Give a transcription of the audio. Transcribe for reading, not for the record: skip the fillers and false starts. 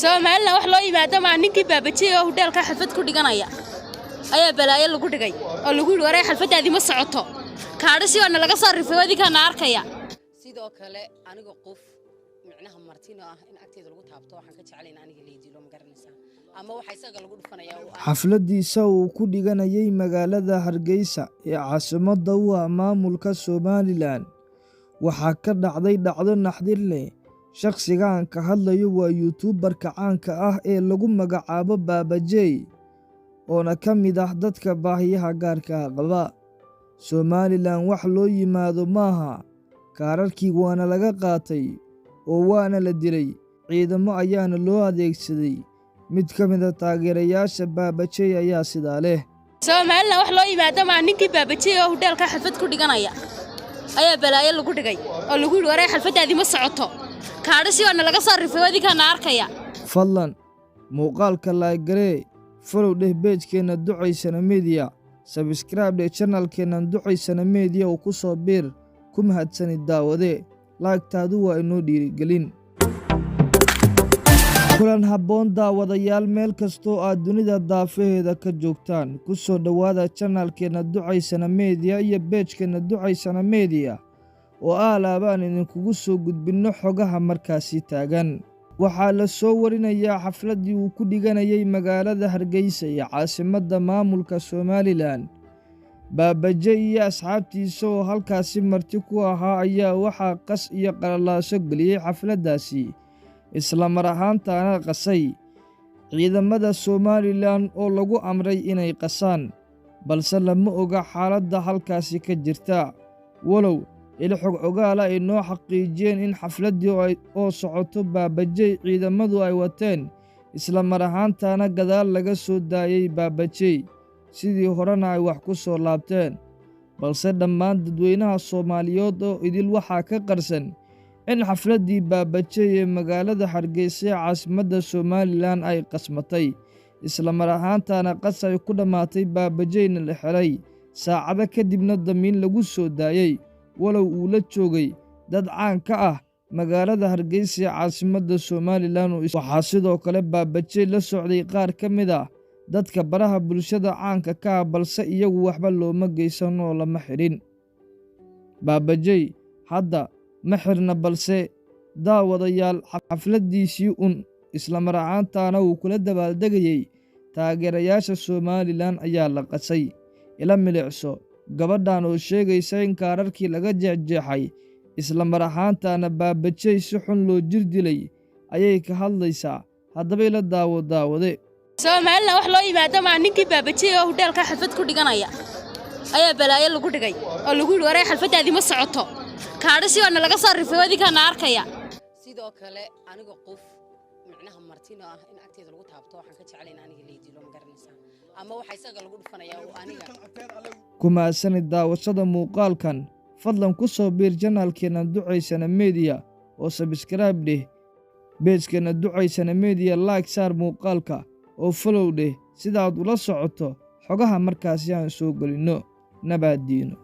Somaliland wax loo yimaado maa. Ninkii Baabajey oo hudheelka xalfad ku dhiganaya ayaa balaayo lagu dhigay oo lagu yidhi, "Waree, xalfadaadii ma socoto, kaadhashii waana laga soo rifay, adinkaana arkaya." Sidoo kale aniga qof micnaha martino ah in agteeda lagu taabto waxaan ka jeclayn aniga laydilo, ma garanaysaa, ama waxa isaga lagu dhufanaya oo ah. Xafladiisa uu ku dhiganayay magaalada Hargeysa ee caasimadda u ah maamulka Somaliland waxaa ka dhacday dhacdo naxdin leh. Shakhsiga aan ka hadlayo waa YouTuber-ka caanka ah ee lagu magacaabo Baabajey, oona ka mid ah dadka baahiyaha gaarka ah qaba. Somaliland wax loo yimaado maaha. Kaararkii waana laga qaatay oo waana la dilay, ciidamo ayaana loo adeegsaday. Mid ka mid ah taageerayaasha Baabajey ayaa sidaa leh. Somaliland wax loo yimaado maa. Ninkii Baabajey oo hudheelka xalfad ku dhiganaya ayaa balaayo lagu dhigay oo lagu yidhi, "Waree, xalfadaadii ma socoto, kaadhashii waana laga soo rifay, adinkaana arkaya." Fadlan muuqaalka like garee, follow dheh page-keenna Ducaysana Media, subscribe dheh channel-keenna Ducaysana Media oo ku soo biir. Ku mahadsanid daawade, like-taadu waa inoo dhiirigelin. Kulan habboon daawadayaal, meel kastoo aad dunida daafaheeda ka joogtaan, ku soo dhowaada channel-keenna Ducaysana Media iyo page-keenna Ducaysana Media oo aalaabaan idinkugu soo gudbinno xogaha markaasi taagan. Waxaa la soo warinayaa xafladdii uu ku dhiganayay magaalada Hargeysa ee caasimadda maamulka Somaliland Baabajey iyo asxaabtiisa oo halkaasi marti ku ahaa ayaa waxaa qas iyo qalalaaso geliyey xafladdaasi, isla mar ahaantaana qasay ciidamada Somaliland oo lagu amray inay qasaan, balse lama oga xaaladda halkaasi ka jirta, walow ilo xog ogaala ay noo xaqiijiyeen in xafladdii oo socoto Baabajey ciidamadu ay wateen, isla mar ahaantaana gadaal laga soo daayey Baabajey, sidii horena ay wax ku soo laabteen. Balse dhammaan dadweynaha Soomaaliyeed oo idil waxaa ka qarsan in xafladdii Baabajey ee magaalada Hargeysa ee caasimadda Somaliland ay qasmatay, isla mar ahaantaana qas ay ku dhammaatay, Baabajeyna la xiray, saacado kadibna damiin lagu soo daayey, walow uu la joogay dad caan ka ah magaalada Hargeysa ee caasimadda Somaliland. Waxaa sidoo kale Baabajey la socday qaar ka mid ah dadka baraha bulshada caanka ka ah, balse iyagu waxba looma geysan oo lama xidhin. Baabajey hadda ma xirna, balse daawadayaal, xafladdiisii un isla mar ahaantaana uu kula dabaaldegayey taageerayaasha Somaliland ayaa la qasay. Ila milicso gabadhan oo sheegaysa in kaararkii laga jeexjeexay, isla mar ahaantaana Baabajey si xun loo jir dilay ayay ka hadlaysaa. Haddaba ila daawo, daawade. Somaliland wax loo yimaado maa. Ninkii Baabajey oo hudheelka xalfad ku dhiganaya ayaa balaayo lagu dhigay oo lagu yidhi, "Waree, xalfadaadii ma socoto, kaadhashii waana laga soo rifay, adinkaana arkaya." Sidoo kale aniga qof micnaha martino ah in agteeda lagu taabto waxaan ka jeclayn aniga laydilo, ma garanaysaa, ama waxa isaga lagu dhufanaya oo aniga. Ku mahadsanid daawashada muuqaalkan. Fadlan ku soo biir channel-keenna Ducaysana Media oo subscribe dheh page-keenna Ducaysana Media, like saar muuqaalka oo follow dheh sidaad ula socoto xogaha markaasi aan soo gelinno. Nabaaddiino.